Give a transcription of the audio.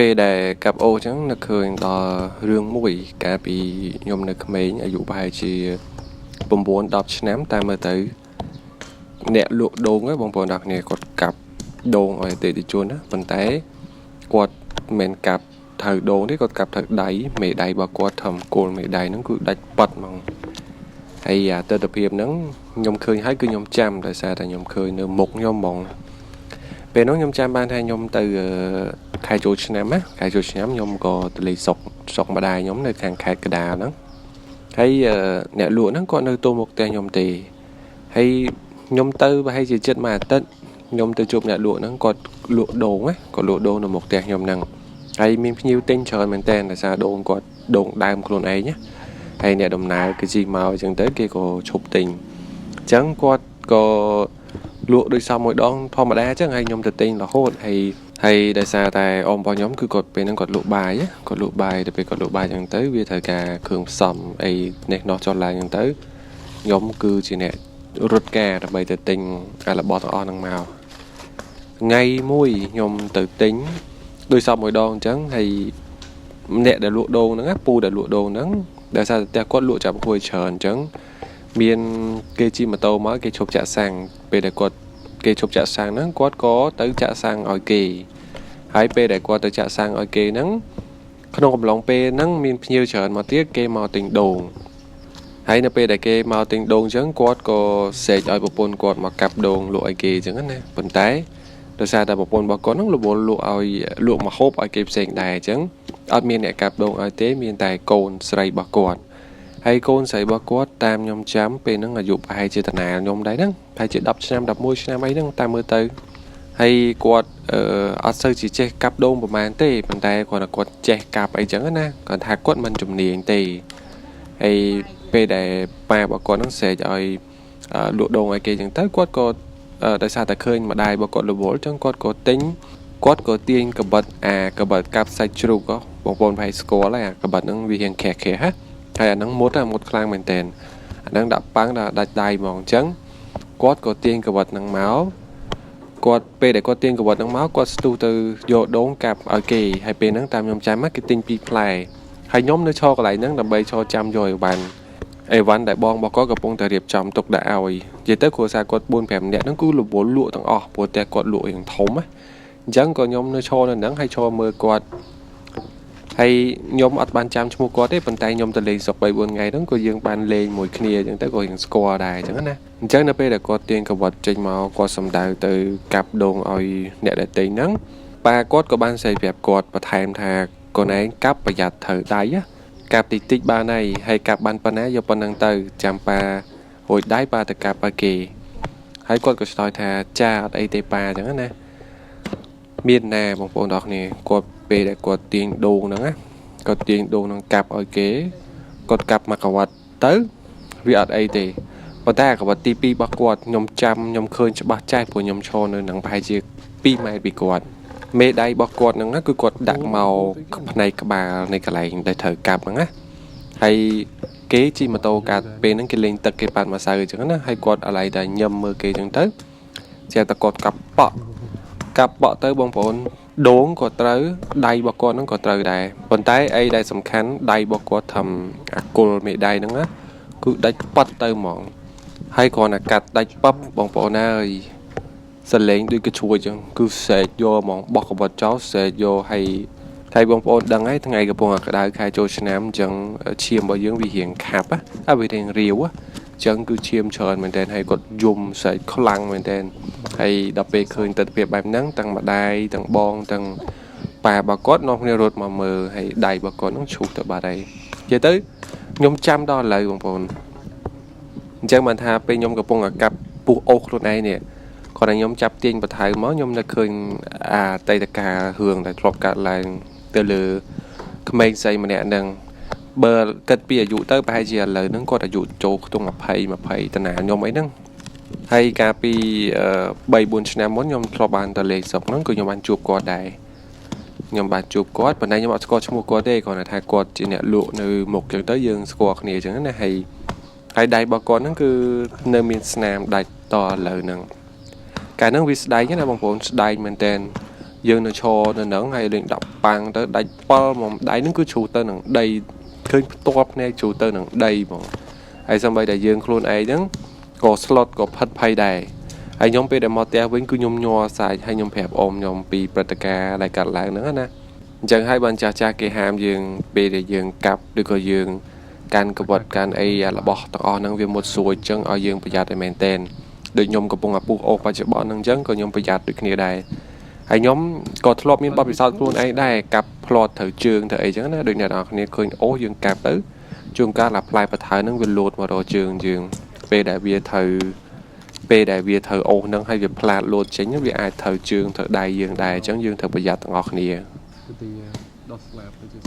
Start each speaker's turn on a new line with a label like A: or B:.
A: ពេលដែលកាប់អូអញ្ចឹងនឹកឃើញដល់រឿងមួយកាលពីខ្ញុំនៅក្មេងអាយុប្រហែលជា9 10ឆ្នាំតាមមើលទៅអ្នកលក់ដូងហ្នឹងបងប្អូនទាំងគ្នាគាត់កាប់ដូងឲ្យអតិថិជនណាប៉ុន្តែគាត់មិនមែនកាប់ត្រូវដូងទេគាត់កាប់ត្រូវដៃមេដៃរបស់គាត់ធ្វើគល់មេដៃហ្នឹងគឺដាច់ប៉ាត់ហ្មងហើយអាទិដ្ឋភាពហ្នឹងខ្ញុំឃើញហើយគឺខ្ញុំចាំដោយសារតែខ្ញុំឃើញនៅមុខខ្ញុំហ្មងពេលនោះខ្ញុំចាំបានថាខ្ញុំទៅខែចូលឆ្នាំណាខែចូលឆ្នាំខ្ញុំក៏ទៅលេងស្រុកស្រុកម្ដាយខ្ញុំនៅខាងខេត្តកណ្ដាលហ្នឹងហើយអ្នកលក់ហ្នឹងគាត់នៅទល់មុខផ្ទះខ្ញុំទេហើយខ្ញុំទៅប្រហែលជាចិត្តមួយអាទិត្យខ្ញុំទៅជួបអ្នកលក់ហ្នឹងគាត់លក់ដូងណាគាត់លក់ដូងនៅមុខផ្ទះខ្ញុំហ្នឹងហើយមានភ្ញៀវទិញច្រើនមែនតើដោយសារដូងគាត់ដូងដើមខ្លួនឯងណាហើយអ្នកដំណើរគេជិះមកអញ្ចឹងទៅគេក៏ឈប់ទិញអញ្ចឹងគាត់ក៏លក់ដូចសពមួយដងធម្មតាអញ្ចឹងហើយខ្ញុំទៅទិញរហូតហើយហើយដោយសារតែអ៊ំរបស់ខ្ញុំគឺគាត់ពេលហ្នឹងគាត់លក់បាយគាត់លក់បាយទៅពេលគាត់លក់បាយអញ្ចឹងទៅវាត្រូវការគ្រឿងផ្សំអីនេះនោះចុះឡើងអញ្ចឹងទៅខ្ញុំគឺជាអ្នករត់ការដើម្បីទៅទិញអារបស់ទាំងអស់ហ្នឹងមកថ្ងៃមួយខ្ញុំទៅទិញដោយសពមួយដងអញ្ចឹងហើយអ្នកដែលលក់ដូងហ្នឹងពូដែលលក់ដូងហ្នឹងដោយសារតែផ្ទះគាត់លក់ចាប់ហួយច្រើនអញ្ចឹងមានគេជិះម៉ូតូមកគេឈប់ចាក់សាំងពេលដែលគាត់គេឈប់ចាក់សាំងហ្នឹងគាត់ក៏ទៅចាក់សាំងឲ្យគេហើយពេលដែលគាត់ទៅចាក់សាំងឲ្យគេហ្នឹងក្នុងកំឡុងពេលហ្នឹងមានភ្ញៀវច្រើនមកទៀតគេមកទិញដូងហើយនៅពេលដែលគេមកទិញដូងអញ្ចឹងគាត់ក៏ស្រែកឲ្យប្រពន្ធគាត់មកកាប់ដូងលក់ឲ្យគេអញ្ចឹងណាប៉ុន្តែដោយសារតែប្រពន្ធរបស់គាត់ហ្នឹងរវល់លក់ឲ្យលក់មកហូបឲ្យគេផ្សេងដែរអញ្ចឹងអត់មានអ្នកកាប់ដូងឲ្យទេមានតែកូនស្រីរបស់គាត់ហើយកូនស្រីរបស់គាត់តាមខ្ញុំចាំពេលហ្នឹងអាយុប្រហែលជាតាណាខ្ញុំដែរហ្នឹងប្រហែលជា10ឆ្នាំ11ឆ្នាំអីហ្នឹងតាមមើលទៅហើយគាត់អឺអត់សូវជាចេះកាប់ដូងប្រហែលទេប៉ុន្តែគាត់ថាគាត់ចេះកាប់អីចឹងណាគាត់ថាគាត់មិនជំនាញទេហើយពេលដែលប៉ារបស់គាត់ហ្នឹងស្រែកឲ្យលក់ដូងឲ្យគេចឹងទៅគាត់ក៏ដោយសារតែឃើញម្ដាយរបស់គាត់រវល់ចឹងគាត់ក៏ទិញគាត់ក៏ទាញកបិតអាកបិតកាប់សាច់ជ្រូកបងប្អូនប្រហែលស្គាល់ហើយអាកបិតហ្នឹងវារៀងក្រាស់ក្រាស់ហ៎ហើយអាហ្នឹងមុតមុតខ្លាំងមែនតើអាហ្នឹងដាក់ប៉ាំងដល់ដាច់ដៃហ្មងអញ្ចឹងគាត់ក៏ទាញកបិតហ្នឹងមកគាត់ពេលដែលគាត់ទាញកបិតហ្នឹងមកគាត់ស្ទុះទៅយកដូងកាប់ឲ្យគេហើយពេលហ្នឹងតាមខ្ញុំចាំគេទិញពីរផ្លែហើយខ្ញុំនៅឈរកន្លែងហ្នឹងដើម្បីឈរចាំយកអីវ៉ាន់អីវ៉ាន់ដែលបងរបស់គាត់កំពុងតែរៀបចំទុកដាក់ឲ្យនិយាយទៅគ្រួសារគាត់4 5នាក់ហ្នឹងគឺរវល់លក់ទាំងអស់ព្រោះតែគាត់លក់យ៉ាងធំណាអញ្ចឹងក៏ខ្ញុំនៅឈរនៅហ្នឹងហើយឈរមើលគាត់ហើយខ្ញុំអត់បានចាំឈ្មោះគាត់ទេប៉ុន្តែខ្ញុំទៅលេងស្រុក3 4ថ្ងៃហ្នឹងក៏យើងបានលេងមួយគ្នាអញ្ចឹងទៅក៏យើងស្គាល់ដែរអញ្ចឹងណាអញ្ចឹងនៅពេលដែលគាត់ទាញកវត្តចេញមកគាត់សំដៅទៅកាប់ដូងឲ្យអ្នកដែលទិញហ្នឹងប៉ាគាត់ក៏បានសេប្រាប់គាត់បន្ថែមថាកូនឯងកាប់ប្រយ័ត្នត្រូវដៃកាប់តិចតិចបានហើយហើយកាប់បានប៉ុណ្ណាយកប៉ុណ្ណឹងទៅចាំប៉ារួចដៃប៉ាទៅកាប់ឲ្យគេហើយគាត់ក៏ឆ្លើយថាចាអត់អីទេប៉ាអញ្ចឹងណាមានណាបងប្អូនទាំងគ្នាគាត់ពេលដែលគាត់ទាញដូងហ្នឹងណាគាត់ទាញដូងហ្នឹងកាប់ឲ្យគេគាត់កាប់មកកវត្តទៅវាអត់អីទេប៉ុន្តែកវត្តទី2របស់គាត់ខ្ញុំចាំខ្ញុំឃើញច្បាស់ចាស់ព្រោះខ្ញុំឈរនៅនឹងប្រហែលជា2ម៉ែត្រពីគាត់មេដៃរបស់គាត់ហ្នឹងគឺគាត់ដាក់មកផ្នែកក្បាលនៃកន្លែងដែលត្រូវកាប់ហ្នឹងណាហើយគេជិះម៉ូតូកាត់ពេលហ្នឹងគេលេងទឹកគេប៉ាត់ម្សៅអញ្ចឹងណាហើយគាត់អាឡ័យតែញឹមមើលគេអញ្ចឹងទៅស្រាប់តែគាត់កាប់ប៉ក់កាប់ប៉ក់ទៅបងប្អូនដូងក៏ត្រូវដៃរបស់គាត់ហ្នឹងក៏ត្រូវដែរប៉ុន្តែអីដែលសំខាន់ដៃរបស់គាត់ធ្វើអាគុលមេដៃហ្នឹងណាគឺដាច់ប៉ាត់ទៅហ្មងហើយគ្រាន់តែកាត់ដាច់ប៉ាប់បងប្អូនអើយសលេងដូចកជ្រួចចឹងគឺស្រែកយកហ្មងបោះកបត់ចោលស្រែកយកហើយហើយបងប្អូនដឹងហើយថ្ងៃកំពុងតែក្តៅខែចូលឆ្នាំអញ្ចឹងឈាមរបស់យើងវារៀងខាប់ណាវារៀងរាវអញ្ចឹងគឺឈាមច្រើនមែនតើហើយគាត់យំស្រែកខ្លាំងមែនតើហើយដល់ពេលឃើញទស្សនវិជ្ជាបែបហ្នឹងទាំងម្ដាយទាំងបងទាំងប៉ារបស់គាត់នាំគ្នារត់មកមើលហើយដៃរបស់គាត់ហ្នឹងឈូសទៅបាត់ហើយនិយាយទៅខ្ញុំចាំដល់ឥឡូវបងប្អូនអញ្ចឹងបានថាពេលខ្ញុំកំពុងតែកាប់ពុះអូសខ្លួនឯងនេះគាត់តែខ្ញុំចាប់ទាញបថៅមកខ្ញុំនៅឃើញអាតេតការឿងដែលធ្លាប់កើតឡើងទៅលើក្មេងស្រីម្នាក់ហ្នឹងបើគិតពីអាយុទៅប្រហែលជាឥឡូវហ្នឹងគាត់អាយុចូលខ្ទង់20 20តាណាខ្ញុំអីហ្នឹងហើយកាលពី3 4ឆ្នាំមុនខ្ញុំធ្លាប់បានទៅលេងស្រុកហ្នឹងគឺខ្ញុំបានជួបគាត់ដែរខ្ញុំបានជួបគាត់ប៉ុន្តែខ្ញុំអត់ស្គាល់ឈ្មោះគាត់ទេគ្រាន់តែថាគាត់ជាអ្នកលក់នៅមុខចឹងទៅយើងស្គាល់គ្នាចឹងណាហើយហើយដៃរបស់គាត់ហ្នឹងគឺនៅមានស្នាមដាច់តឥឡូវហ្នឹងកាលហ្នឹងវាស្ដែងណាបងប្អូនស្ដែងមែនតើ យើងនៅឈរនៅហ្នឹងហើយលេងដាក់ប៉ាំងទៅដាច់ប៉លហ្មងដៃហ្នឹងគឺជ្រុះទៅនឹងដីឃើញផ្ទាល់ភ្នែកជ្រុះទៅនឹងដីហ្មងហើយសម្បីតែយើងខ្លួនឯងហ្នឹងក៏ស្លុតក៏ផិតភ័យដែរហើយខ្ញុំពេលដែលមកផ្ទះវិញគឺខ្ញុំញ័រសាច់ហើយខ្ញុំប្រាប់អ៊ំខ្ញុំពីព្រឹត្តិការណ៍ដែលកើតឡើងហ្នឹងណាអញ្ចឹងហើយបានចាស់ចាស់គេហាមយើងពេលដែលយើងកាប់ឬក៏យើងកាន់កវត្តកាន់អីអារបស់ទាំងអស់ហ្នឹងវាមុតស្រួចអញ្ចឹងឲ្យយើងប្រយ័ត្នឲ្យមែនតែនដូចខ្ញុំកំពុងអាពុះអូសបច្ចុប្បន្នហ្នឹងអញ្ចឹងក៏ខ្ញុំប្រយ័ត្នដូចគ្នាដែរហើយខ្ញុំក៏ធ្លាប់មានបទពិសោធន៍ខ្លួនឯងដែរកាប់ផ្្លាត់ត្រូវជើងត្រូវអីចឹងណាដូចអ្នកនរគ្នាឃើញអូសយើងកាប់ទៅជួនកាលអាផ្លែបថៅហ្នឹងវាលោតមករកជើងយើងពេលដែលវាត្រូវពេលដែលវាត្រូវអូសហ្នឹងហើយវាផ្លាតលោតចេញវាអាចត្រូវជើងត្រូវដៃយើងដែរអញ្ចឹងយើងត្រូវប្រយ័ត្នទាំងអស់គ្នា
B: ទៅទីដោះស្លាប់ទៅជា